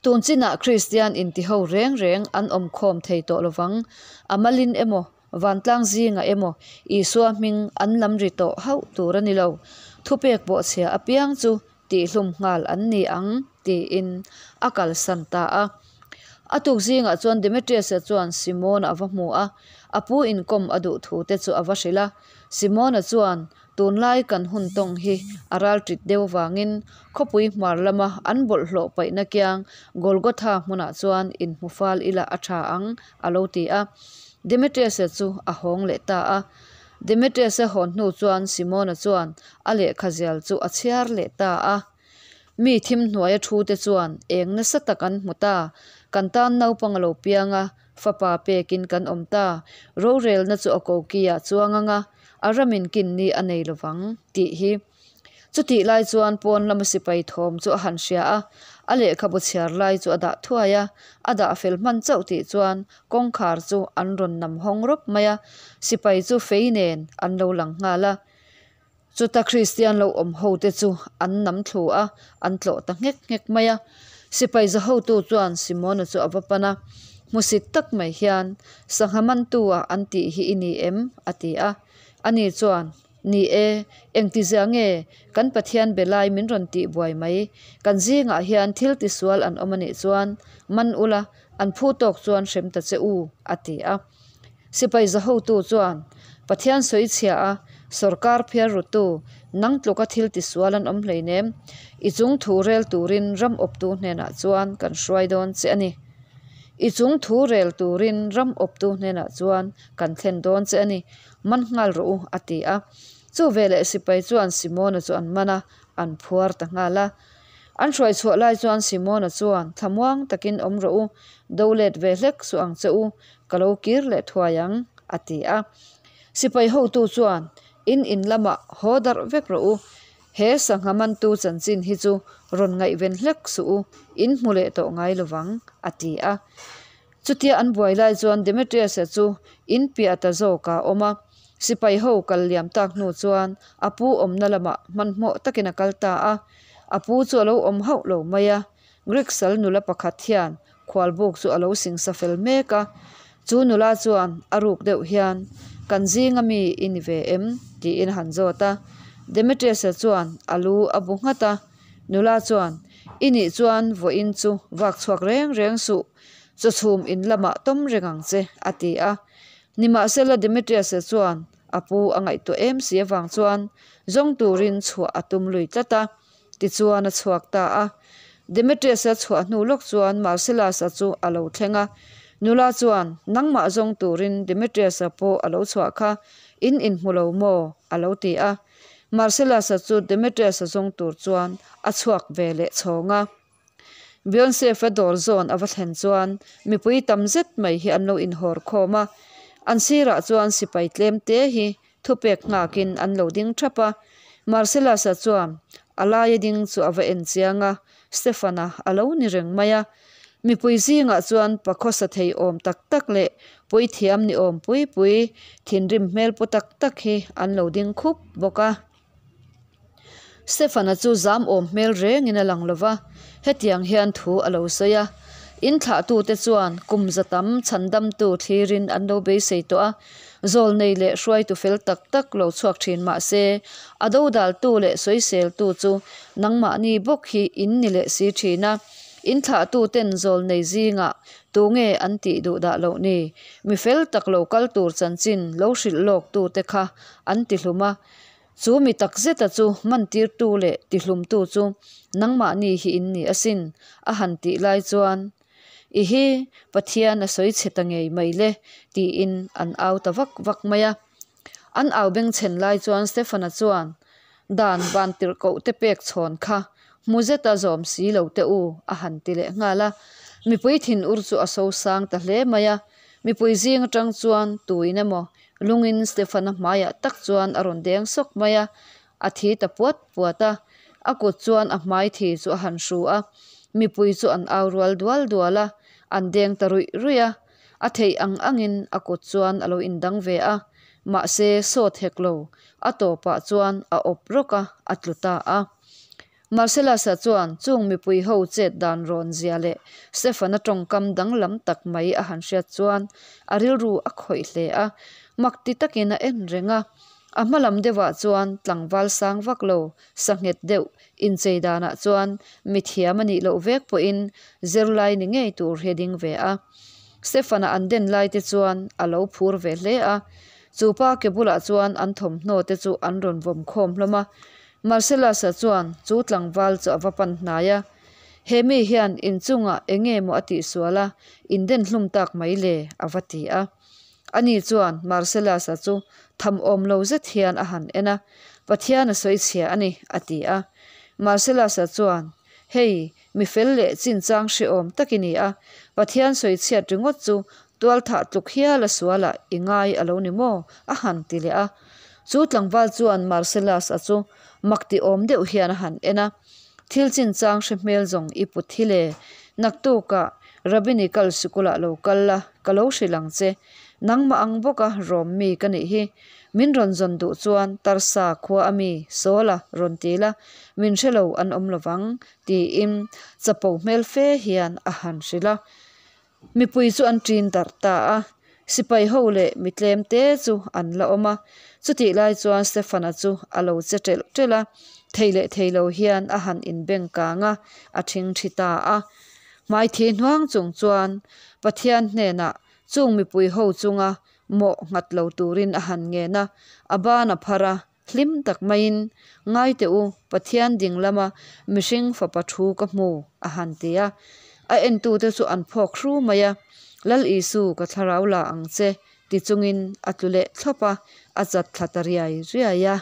Tun chinah Kristian intiho reng reng an awm khawm thei tawh lovang. A malin emaw, vantlang zingah emaw Isua hming an lam ri tawh hauh tur a ni lo. Thupek bawhchhia apiang chu tihhlum nghal an ni ang, tiin a kalsan ta a. A tuk zingah chuan Demetrius-a chuan Simona a va hmu a, a pu inkawm a duh thu te chu a va hrilh a. Simona chuan Tunlai kan hun tawng hi a ral ṭit deuh vangin khawpui hmar lama an bawlhhlawh paihna kiang Golgotha hmunah chuan inhmu fal ila a ṭha ang, a lo ti a. Demetrius-a chu a hawng leh ta a. Demetrius-a hawn hnu chuan Simona chuan a lehkha zial chu a chhiar leh ta a. Mi thim hnuaia thute chuan eng nasa tak an hmu ta, kan tan naupang a lo piang a, fapa pekin kan awm ta, rorelna chu a koki-ah chuang ang a, a ramin kinni a nei lovang, tih hi. Chutih lai chuan pawn lama sipai thawm chu a han hria a, a lehkhabu chhiar lai chu a dah thuai a, a dah fel hman chauh tih chuan kawngkhar chu an rawn nam hawng rawp mai a, sipai chu fei nen an lo lang nghal a. Chuta Kristian lo awm ho te chu an nam thlu a, an tlawh ta nghek nghek mai a. Sipai za hotu chuan Simona chu a va pan a, Hmusit tak mai hian, Sangha mantu-a an tih hi i ni em? a ti a. Ani chuan, Ni e, engtizia nge kan Pathian be lai min rawn tih buai mai? Kan zingah hian thil tisual an awm a nih chuan man ula, an phu tawk chuan hrem ta che u, a ti a. Sipai za hotu chuan, Pathian sawi chhia a, sawrkar phiar rutu, nang tluka thil tisual an awm hleinem, i chung thu rel turin ram awptu hnenah chuan kan hruai dawn che a ni. I chung thu rel turin ram awptu hnenah chuan kan thlen dawn che a ni. Man nghal rawh u, a ti a. Chu veleh sipai chuan Simona chu an man a, an phuar ta nghal a. An hruai chhuah lai chuan Simona chuan, Thlamuang takin awm rawh u, do let ve hlek suh ang che u, ka lo kir leh thuai ang, a ti a. Sipai hotu chuan, In in lamah haw darh vek rawh u, he sangha mantu chanchin hi chu rawn ngaihven hlek suh u, in hmu leh tawh ngai lovang, a ti a. Chutia an buai lai chuan Demetrius-a chu in piah ta zawk a awm a, sipai ho kal liam tak hnu chuan a pu awmna lamah hmanhmawh takin a kal ta a. A pu chu a lo awm hauh lo mai a, Greek sal nula pakhat hian khualbuk chu a lo singsa fel mek a. Chu nula chuan a ruk deuh hian, Kan zinga mi i ni ve em? tiin a han zawt a. Demetrius-a chuan a lu a bu nghat a. Nula chuan, I nih chuan vawiin chu vak chhuak reng reng suh, chawchhum in lamah tawm reng ang che, a ti a. Nimahsela Demetrius-a chuan a pu a ngaihtuah em si avang chuan zawng turin chhuah a tum lui tlat a, tichuan a chhuak ta a. Demetrius-a chhuah hnu lawk chuan Marcellus-a chu a lo thleng a. Nula chuan, Nangmah zawng turin Demetrius-a pawh a lo chhuah kha, in inhmu lo maw? a lo ti a. Marcellus-a chu Demetrius-a zawng tur chuan a chhuak ve leh chhawng a. Beyonce-a dawr zawn a va thlen chuan mipui tam zet mai hi an lo inhawr khawm a, an sirah chuan sipai tlem te hi thupek nghakin an lo ding thap a. Marcellus-a chuan a laia ding chu a va en chiang a, Stefan-a a lo ni reng mai a. Mipui zingah chuan pa khawsa thei awm tak tak leh puithiam ni awm pui pui, thinrim hmel pu tak tak hi an lo ding khup bawk a. Stefan-a chu zam awm hmel rengin a lang lo va, hetiang hian thu a lo sawi a, In thlahtute chuan kum za tam chhandamtu thlirin an lo beisei tawh a, zawlnei leh hruaitu fel tak tak lo chhuak thin mah se, a dodaltu leh sawiseltu chu nangmahni bawk hi in ni leh si thin a. In thlahtuten zawlnei zingah tunge an tih duh dah loh ni? Mi fel tak lo kal tur chanchin lo hrilh lawktute kha an ti hlum a. Chu mi tak zeta chu mantirtu leh tihlumtu chu nangmahni hi in ni asin, a han tih lai chuan, I hi, Pathian a sawi chhe ta ngei mai le, tiin an au ta vak vak mai a. An au bengchhen lai chuan Stefana chuan, Dan vantirhkoh te pek chhawn kha hmu zeta zawm si lo teh u, a han ti leh nghal a. Mipui thinur chu a sosang ta hle mai a. Mipui zing atang chuan tuin emaw Lungin Stefana hmaiah tak chuan a rawn deng sawk mai a, a thi ta puat puat a. A kut chuan a hmai thi chu a han hru a, mipui chu an au rual dual dual a, an deng ta ruih ruih a. A theih ang angin a kut chuan a lo indang ve a, mahse sawt hek lo, a tawpah chuan a awp rawk a, a tlu ta a. Marcellus-a chuan chung mipui ho chet dan rawn zia leh Stefan-a tawngkam danglam tak mai a han hriat chuan a rilru a khawih hle a, mak ti takin a en reng a. A hma lam deuhah chuan tlangval sang vak lo, sa nghet deuh inchei danah chuan mithiam a nih loh vek pawhin zirlai ni ngei tur hi a ding ve a. Stefan-a an den lai te chuan a lo phur ve hle a, chu pa ke bulah chuan an thawmhnaw te chu an rawn vawm khawm hlawm a. Marcellus-a chuan chu tlangval chu a va pan hnai a, He mi hian inchungah eng nge maw a tihsual a, in den hlum tak mai le? a va ti a. Ani chuan Marcellus-a chu tham awm lo zet hian a han en a, Pathian a sawi chhia a ni, a ti a. Marcellus-a chuan, Hei, mi fel leh chinchang hrehawm tak i ni a, Pathian sawi chhiat ringawt chu tualthah tluk hial a sualah i ngai a lo ni maw? a han ti leh a. Chu tlangval chuan Marcellus-a chu mak ti awm deuh hian a han en a, Thil chinchang hre hmel zawng i put hi le, naktukah Rabbinical sikulah lo kal la, ka lo hrilh ang che. Nangmah ang bawka rawm mi ka nih hi. Min rawn zawn duh chuan Tarsa khua a mi Saul-a rawn ti la, min hre lo an awm lo vang, tiin chapo hmel fe hian a han hrilh a. Mipui chu an ṭin darh ta a, sipai ho leh mi tlem te chu an la awm a. Chutih lai chuan Stefan-a chu a lo che ṭelh ṭelh a, thei leh thei lo hian a han inbeng kang a, a ṭhingṭhi ta a. Hmaithi hnuang chung chuan Pathian hnenah chung mipui ho chunga mawh nghat lo turin a han ngen a, a ban a phar a, hlim tak maiin, Ngai teh u, Pathian ding lama mihring fapa thu ka hmu, a han ti a. A entute chu an phawk hru mai a, Lal Isu, ka thlarau la ang che, ti chungin a tlu leh thlawp a, a chat thla ta riai riai a.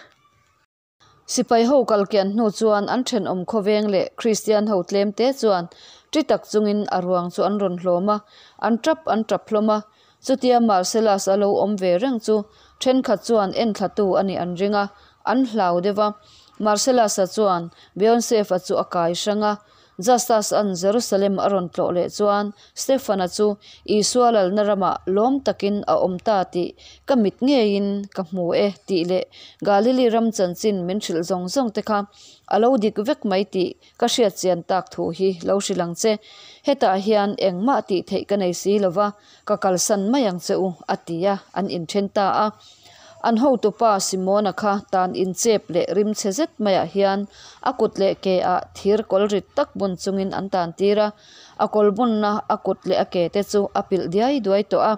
Sipai ho kal kian hnu chuan an thenawm khawveng leh Kristian ho tlem te chuan ṭi tak chungin a ruang chu an rawn hlawm a, an ṭap an ṭap hlawm a. Chutia Marcellus a lo awm ve reng chu thenkhat chuan enthlatu a nih an ring a, an hlau deuh a. Marcellus-a chuan Beonsef-a chu a kai hrang a, Justus-a'n Jerusalem a rawn tlawh leh chuan Stefan-a chu Isua lalna ramah lawm takin a awm ta tih ka mit ngeiin ka hmu e tih leh Galili ram chanchin min hrilh zawng zawng te kha a lo dik vek mai tih ka hriat chian tak thu hi lo hrilh ang che. Hetah hian engmah tih theih ka nei si lo va, ka kalsan mai ang che u, a ti a, an inthen ta a. An hotupa Simona kha tan inchep leh rimchhe zet maiah hian a kut leh ke ah thir kawl rit tak bun chungin an tan tir a, a kawl bunna a kut leh a ke te chu a pilh diai duai tawh a.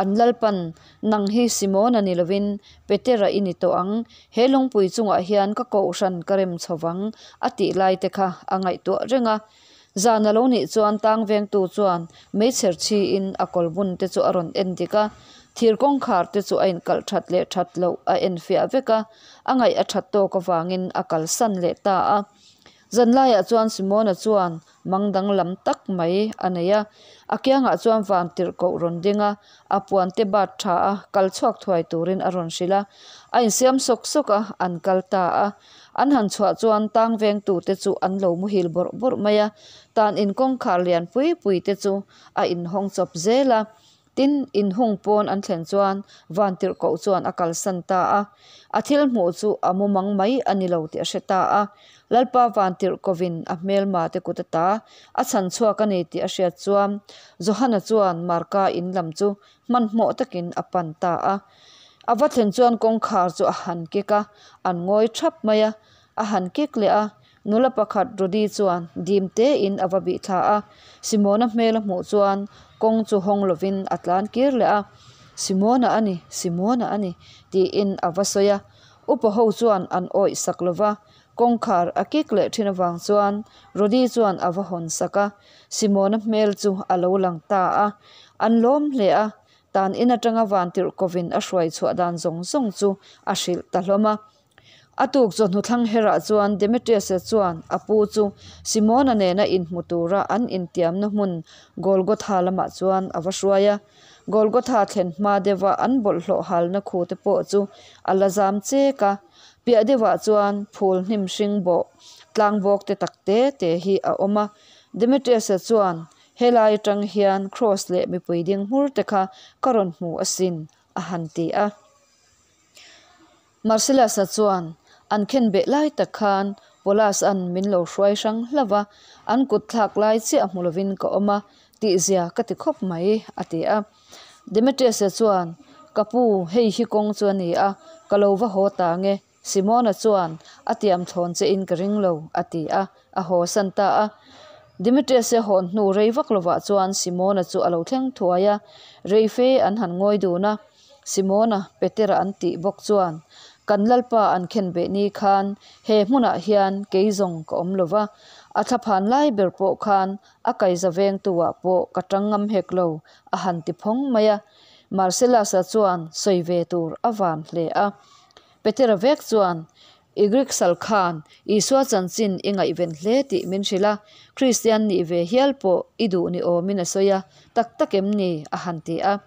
An Lalpan, Nang hi Simona ni lovin Petera i ni tawh ang, he lungpui chungah hian ka kohhran ka rem chho vang, a tih lai te kha a ngaihtuah reng a. Zan a lo nih chuan tang vengtu chuan meichher chhiin a kawl bun te chu a rawn en dik a, thir kawngkhar te chu a inkalh that leh that loh a en fiah vek a, a ngaih a that tawk avangin a kalsan leh ta a. Zan laiah chuan Simona chuan mang danglam tak mai a nei a, a kiangah chuan van tirh koh rawn ding a, a puan te bat tha a, kal chhuak thuai turin a rawn hrilh a, a insiam sawk sawk a, an kal ta a. An han chhuah chuan tang vengtute chu an lo muhil bawrh bawrh mai a, tan in kawngkhar lian pui pui te chu a inhawng chawp zel a. Tin, inhung pawn an thlen chuan Vantirhkoh chuan a kalsan ta a, a thil hmuh chu a mumang mai a ni lo tih a hre ta a. Lalpa Vantirhkohin a hmelma te kut ata a chhan chhuak a ni tih a hriat chuan Johana chuan Marka in lam chu hmanhmawh takin a pan ta a. A va thlen chuan kawngkhar chu a han kik a, an ngawi thap mai a. A han kik leh a, nula pakhat Rody chuan dim tein a va bih thla a. Simona hmel a hmuh chuan kawng chu hawng lovin a tlan kir leh a, Simona a ni, Simona a ni, tiin a va sawi a. Upa ho chuan an awih sak lo va, kawngkhar a kik leh thin avang chuan Rody chuan a va hawn sak a. Simona hmel chu a lo lang ta a, an lawm hle a. Tan in atanga Vantirhkovin a hruai chhuah dan zawng zawng chu a hrilh ta hlawm a. A tuk chawhnu thlang herah chuan Demetrius-a chuan a pu chu Simona nena inhmu tura an intiamna hmun Golgotha lamah chuan a va hruai a. Golgotha thlen hma deuha an bawlhhlawh halna khu te pawh chu a la zam chek a. Piah deuhah chuan phul hnim hring bawh tlang bawk te tak te te hi a awm a. Demetrius-a chuan Helai atang hian Kraws leh mipui ding hmur te kha ka rawn hmu asin, a han ti a. Marcellus-a chuan, An khenbeh lai tak khan Paulus-a'n min lo hruai hrang hlauh va, an kut thlak lai chiah hmu lovin ka awm a, tihzia ka ti khawp mai, a ti a. Demetrius-a chuan, Ka pu, hei hi kawng chu a ni a, ka lo va haw ta nge, Simona chuan a tiam thlawn che in ka ring lo, a ti a, a haw san ta a. Demetrius-a hawn hnu rei vak lovah chuan Simona chu a lo thleng thuai a, rei fe an han ngawi dun a. Simona, Petera an tih bawk chuan, Kan Lalpa an khen beh ni khan he hmunah hian kei zawng ka awm lo va, a thlaphan lai ber pawh khan a kaiza vengtu-ah pawh ka tang ngam hek lo, a han ti phawng mai a. Marcellus-a chuan sawi ve tur a van hle a. Petera vek chuan, I Greek sal khan Isua chanchin i ngaihven hle tih min hrilh a, Kristian nih ve hial pawh i duh ni awmin a sawi a, tak tak em ni? a han ti a.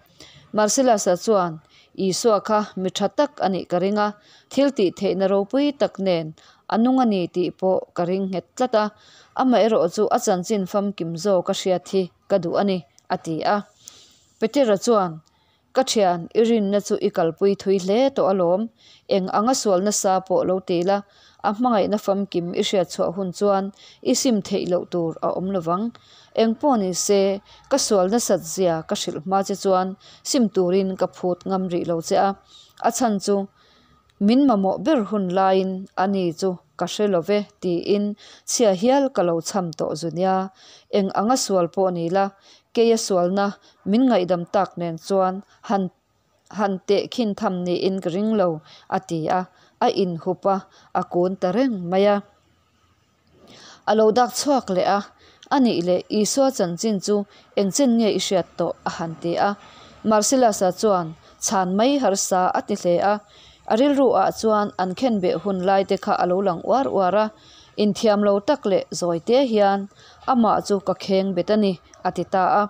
Marcellus-a chuan, Isua kha mi tha tak a nih ka ring a, thil tih theihna ropui tak nen a nung a ni tih pawh ka ring nghet tlat a, amaherawh chu a chanchin famkim zawk a hriat hi ka duh a ni, a ti a. Petera chuan, Ka thian, i rinna chu i kalpui thui hle tawh alawm. Eng anga sual nasa pawh lo ti la, a hmangaihna famkim i hriat chhuah hun chuan i sim theih loh tur a awm lovang. Eng pawh ni se, ka sual nasat zia ka hrilh hma che chuan sim turin ka phut ngam rih lo che a. A chhan chu min mamawh ber hun laiin a ni chu ka hre lo ve tiin chhia hial ka lo chham tawh zu nia. Eng anga sual pawh ni la, keia sualna min ngaihdam tak nen chuan han han tehkhin tham niin ka ring lo, a ti a, a inhup a, a kun ta reng mai a. A lo dak chhuak leh a, A nih leh Isua chanchin chu engchen nge i hriat tawh? a han ti a. Marcellus-a chuan chhan mai harsa a ti hle a. A rilru ah chuan an khenbeh hun lai te kha a lo lang uar uar a, inthiam lo tak leh zawi te hian amah chu ka kheng bet a ni, a ti ta a.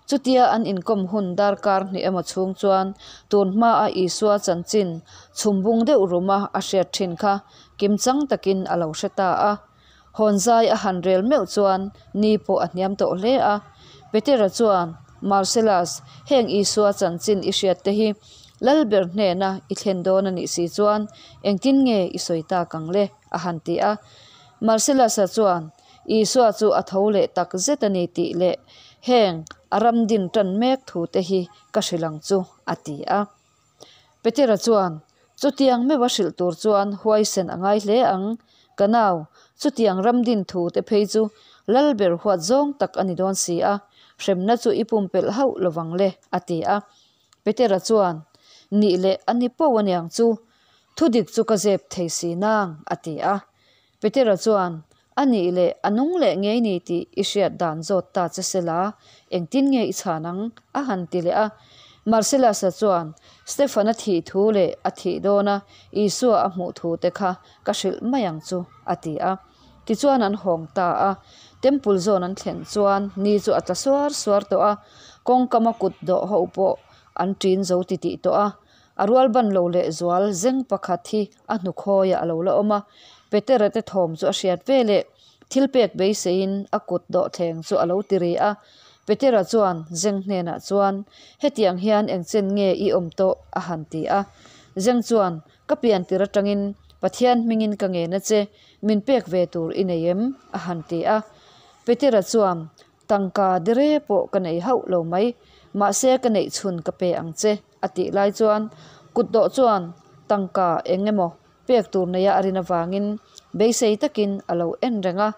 Chutia an inkawm hun darkar hnih emaw chhung chuan tun hmaa Isua chanchin chhumbung deuh ruma a hriat thin kha kimchang takin a lo hre ta a. Hawnzai a han rel meuh chuan ni pawh a hniam tawh hle a. Petera chuan, Marcellus, heng Isua chanchin i hriat te hi Lalber hnena i thlen dawn a nih si chuan engtin nge i sawi tak ang le? a han ti a. Marcellus-a chuan, Isua chu a tho leh tak zet a ni tih leh heng a ram din tan mek thu te hi ka hrilh ang chu, a ti a. Petera chuan, Chutiang meuha hrilh tur chuan huaisen a ngai hle ang, ka nau, chutiang ram din thu te phei chu Lalber huat zawng tak a ni dawn si a, hremna chu i pumpelh hauh lovang le, a ti a. Petera chuan, Nih leh a ni poh aniang chu, thudik chu ka zep thei si nang, a ti a. Petera chuan, A nih leh a nung leh ngei ni tih i hriat dan zawt ta che se la, engtin nge i chhan ang? a han ti leh a. Marcellus-a chuan, Stefan-a thih thu leh a thih dawna Isua a hmuh thu te kha ka hrilh mai ang chu, a ti a. Tichuan an hawng ta a. Temple zawn an thlen chuan ni chu a tla suar suar tawh a, kawngkama kut dawh ho pawh an ṭin zo titih tawh a. A rual ban lo leh zual zeng pakhat hi a hnukhawiah a lo la awm a, Petera te thawm chu a hriat ve leh thil pek beiseiin a kut dawhthleng chu a lo ti ri a. Petera chuan zeng hnenah chuan, Hetiang hian engchen nge i awm tawh? a han ti a. Zeng chuan, Ka pian tir atangin Pathian hmingin ka ngen a che, min pek ve tur i nei em? a han ti a. Petera chuan, Tangka dere pawh ka nei hauh lo mai, mahse ka neih chhun ka pe ang che, a tih lai chuan kutdawh chuan tangka eng emaw pek tur neia a rin avangin beisei takin a lo en reng a.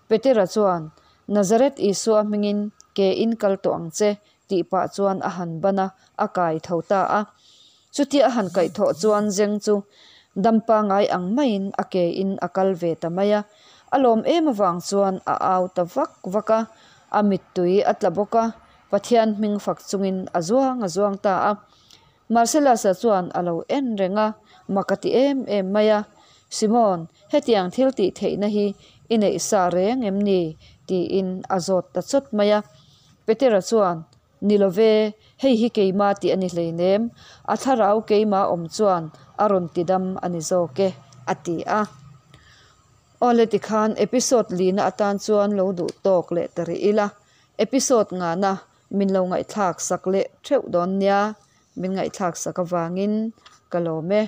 Petera chuan, Nazareth Isua hmingin ke in kal tawh ang che, tih pah chuan a han ban a, a kai tho ta a. Chutia a han kaih thawh chuan Zeng chu dam pangai ang maiin a ke in a kal ve ta mai a. A lawm em avang chuan a au ta vak vak a, a mittui a tla bawk a, Pathian hming fak chungin a zuang a zuang ta a. Marcellus-a chuan a lo en reng a, mak a ti em em mai a, Simon, hetiang thil tih theihna hi i neih sa reng em ni? tiin a zawt ta chawt mai a. Petera chuan, Ni lo ve, hei hi keima tih a ni hleinem, a thlarau keima awm chuan a rawn ti dam a ni zawk e, a ti a. Awle tikhan episode lina atan chuan lo duh tawk leh ta rih ila, episode ngana min lo ngaihthlak sak leh theuh dawn nia, min ngaihthlak sak avangin ka lawm e.